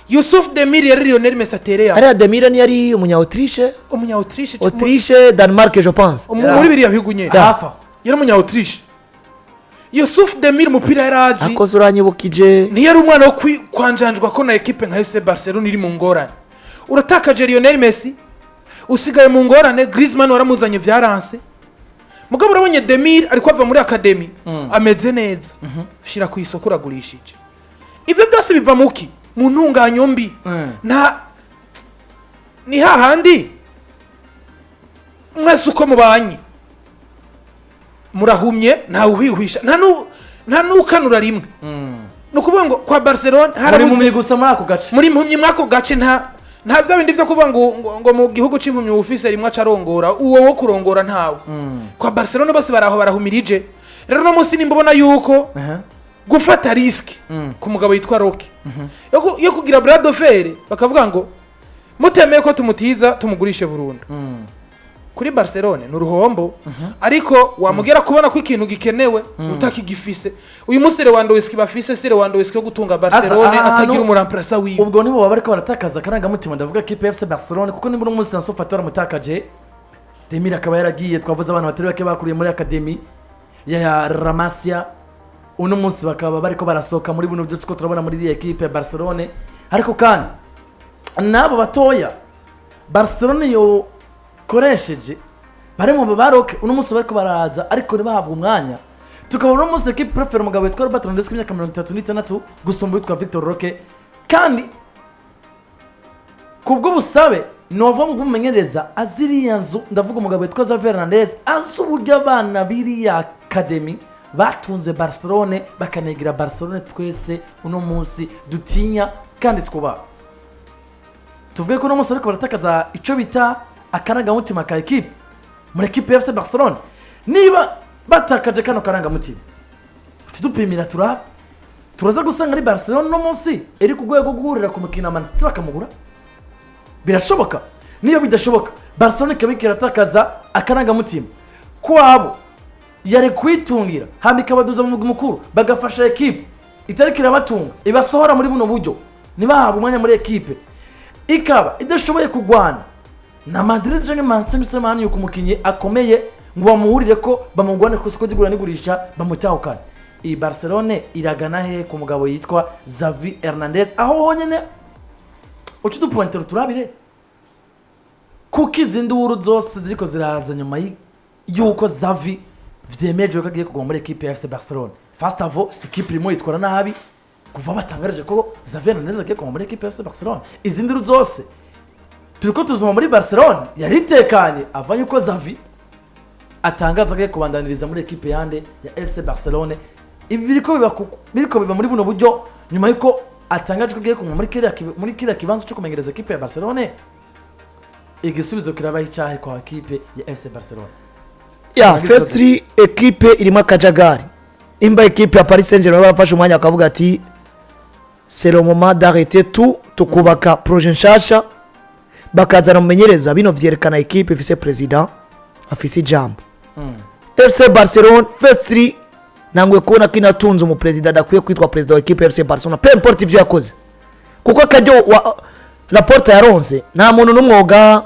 Yusuf Demir yari Lionel Messi atereye aho. Ariya Demir ni yari umunya Autriche. Umunya Autriche. Autriche, Denmark je pense. Muri biriya bihugu nyene. Hafi aho. Yari umunya Autriche Yusuf Demir, umupira yari azi. Akoze uranyibukije. Ntiyari umwana wo kwanjanjwa ko na ekipe nka FC Barcelona iri mu ngorane. Uratakaje Lionel Messi, usigaye mu ngorane, Griezmann waramuzanye vyaranse, mugabo urabonye Demir ariko ava muri academy ameze neza, shira ku isoko uragurishije. Ivyo byose biva muki? Mu ntunganyo mbi. Nta ni hahandi mwese uko mubanye murahumye, ntawe uhihwisha, nta n'ukanura rimwe. Ni ukuvuga ngo kwa Barcelona muri harabuze mpumyi gusa muri ako gace. Muri impumyi mw'ako gace. Nta bya bindi byo kuvuga ngo mu gihugu cy'impumyi ufise rimwe acarongora, uwo wo kurongora ntawe. Kwa Barcelona bose baraho barahumirije. Rero uno munsi nimba ubona yuko gufata risque ku mugabo yitwa Roque yo kugira bras de fer, bakavuga ngo mutemeye ko tumutiza tumugurishe burundu. Kuri Barcelone ni uruhombo, ariko wamugera kubona ko ikintu gikenewe utakigifise. Uyu munsi Lewandowski bafise si Lewandowski yo gutunga Barcelone ahantu- atagira umu remplaçant wiwe. Ubwo nibo baba bariko baratakaza akarangamutima, ndavuga kipe ya FC Barcelone, kuko nimba uno munsi Ansu Fati waramutakaje, Demir akaba yaragiye, twavuze abantu batari bake bakuriye muri academy ya La Masia, uno munsi bakaba bariko barasohoka muri buno byose ko turabona muri iriya ekipe ya Barcelone. Ariko kandi n'abo batoya Barcelone yokoresheje bari mu baroke, uno munsi bariko baraza ariko ntibahabwe umwanya. Tukabona uno munsi ekipe préfère umugabo witwa Robert Lewandowski w'imyaka 36 gusumba uwitwa Victor Roque. Kandi kubw'ubusabe novuga ngo umumenyereza aziriya nzu, ndavuga umugabo witwa Xavi Hernandez, azi uburyo abana b'iriya academy batunze Barcelone, bakanegera Barcelone twese uno munsi dutinya kandi twubaha. Tuvuge ko uno munsi ariko baratakaza icyo bita akarangamutima ka ekipe muri ekipe ya FC Barcelone. Niba batakaje kano karangamutima, tudupimira turabe, turaza gusanga ari Barcelone uno munsi iri ku rwego rwo guhurira ku mukino wa Man City bakamugura. Birashoboka. Niyo bidashoboka, Barcelone ikaba ikiratakaza akarangamutima kwabo yari kwitungira, hama ikabaduza mu mugwi mukuru, bagafasha ekipe itariko irabatunga, ibasohora muri buno buryo, ntibahabwe umwanya muri ekipe, ikaba idashoboye kurwana na Madrid canke Manchester Man yuko umukinyi akomeye ngo bamuhurire ko bamugwane ku isoko ry'igura n'igurisha bamutahukane. Iyi Barcelone iragana he ku mugabo yitwa Xavi Hernandez? Aho honyene uca udupointero turabire, kuko izi nduru zose ziriko ziraza nyuma yuko Xavi vyemejwe ko agiye kuguma muri ekipe ya FC Barcelone, first of all ekipe irimo yitwara nabi kuva batangarije ko Xavi Hernandez agiye kuguma muri ekipe ya FC Barcelone. Izi nduru zose turiko tuzuma muri Barcelone yari itekanye ava yuko Xavi atangaza ko agiye kubandaniriza muri ekipe yande ya FC Barcelone. Ibi biriko biba muri buno buryo nyuma yuko atangaje ko agiye kuguma muri kiriya kibanza cyo kumenyereza ekipe ya Barcelone. Igisubizo kirabaho icyahe kwa ekipe ya FC Barcelone? Ya. Nagize. Firstly, ekipe irimo akajagari. Imba ekipe ya Paris Saint Germain barafashe umwanya bakavuga ati: "C'est le moment d'arrêter tout, tukubaka projet nshasha", bakazana umumenyereza, bino vyerekana ekipe ifise president afise ijambo. FC Barcelone, firstly, ntanguye kubona ko inatunze umuperezida adakwiye kwitwa perezida wa ekipe ya FC Barcelona, peu importe ivyo yakoze, kuko akaryo wa Laporta yaronse, nta muntu n'umwuga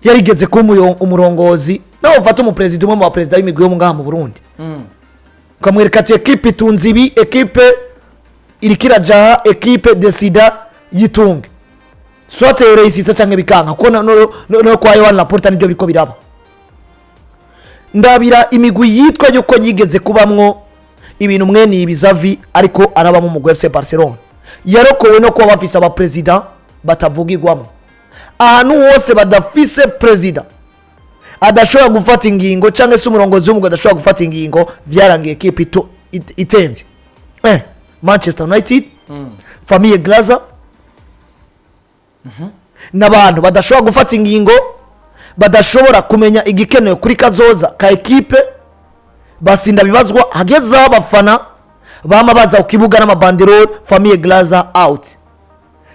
yarigeze kuba umurongozi. Nawe ufata umuperezida, umwe mu baperezida b'imigwi yo ngaha mu Burundi, ukamwereka ati: "Ekipe itunze ibi, ekipe iriko irajaha, ekipe desida yitunge, soit yoreyisisa canke bikanka", kuko no kwa Yohani Laporta nibyo biriko biraba. Ndabira imigwi yitwa yuko yigeze kubamwo ibintu mwene ibi Xavi ariko arabamo umugwi wa FC Barcelona, yarokowe no kuba bafise abaperezida batavugirwamo. Ahantu hose badafise perezida adashobora gufata ingingo, cyangwa se umurongozi w'umugwi adashobora gufata ingingo, byarangiye ekipe itemvye. Manchester United, famille Glazer n'abantu badashobora gufata ingingo, badashobora kumenya igikenewe kuri kazoza ka ekipe, basinda bibazwa. Hageze aho abafana bama baza ku kibuga n'amabanderole: "Famille Glazer out."